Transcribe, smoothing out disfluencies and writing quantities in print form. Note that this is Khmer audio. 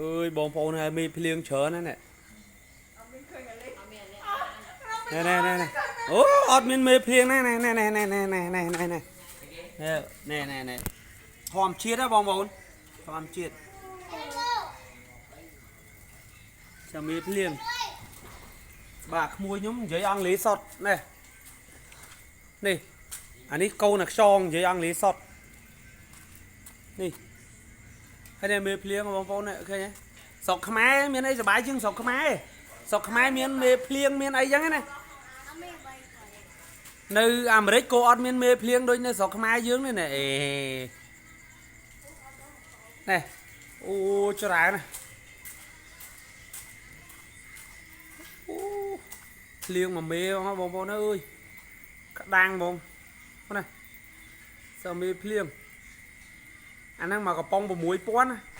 អើយបងប្អូនហើយមេភ្លៀងច្រើនណាស់នេះណែណែណែណែអូអត់មានមេភ្លៀងណាណែណែណែណែណែណែណែណែណែណែណែណែធម្មជាតិហ៎បងប្អូនធម្មជាតិចាំមេភ្លៀងបាទក្មួយខ្ញុំនិយាយអង់គ្លេសសុតណែនេះអានេះកូនអាខ្យងនិយាយអង់គ្លេសសុតនេះ ហើយនេះមេភ្លៀងបងប្អូននេះឃើញទេស្រុកខ្មែរមានអីសប្បាយជាងស្រុកខ្មែរស្រុកខ្មែរមានមេភ្លៀងមានអីចឹងណានៅអាមេរិកក៏អត់មានមេភ្លៀងដូចនៅស្រុកខ្មែរយើងនេះណាអេនេះអូច្រើនណាស់អូភ្លៀងមួយមេបងប្អូនអើយក្តាំងបងណាសើមេភ្លៀងអាហ្នឹងមកកំប៉ុង6000ណា។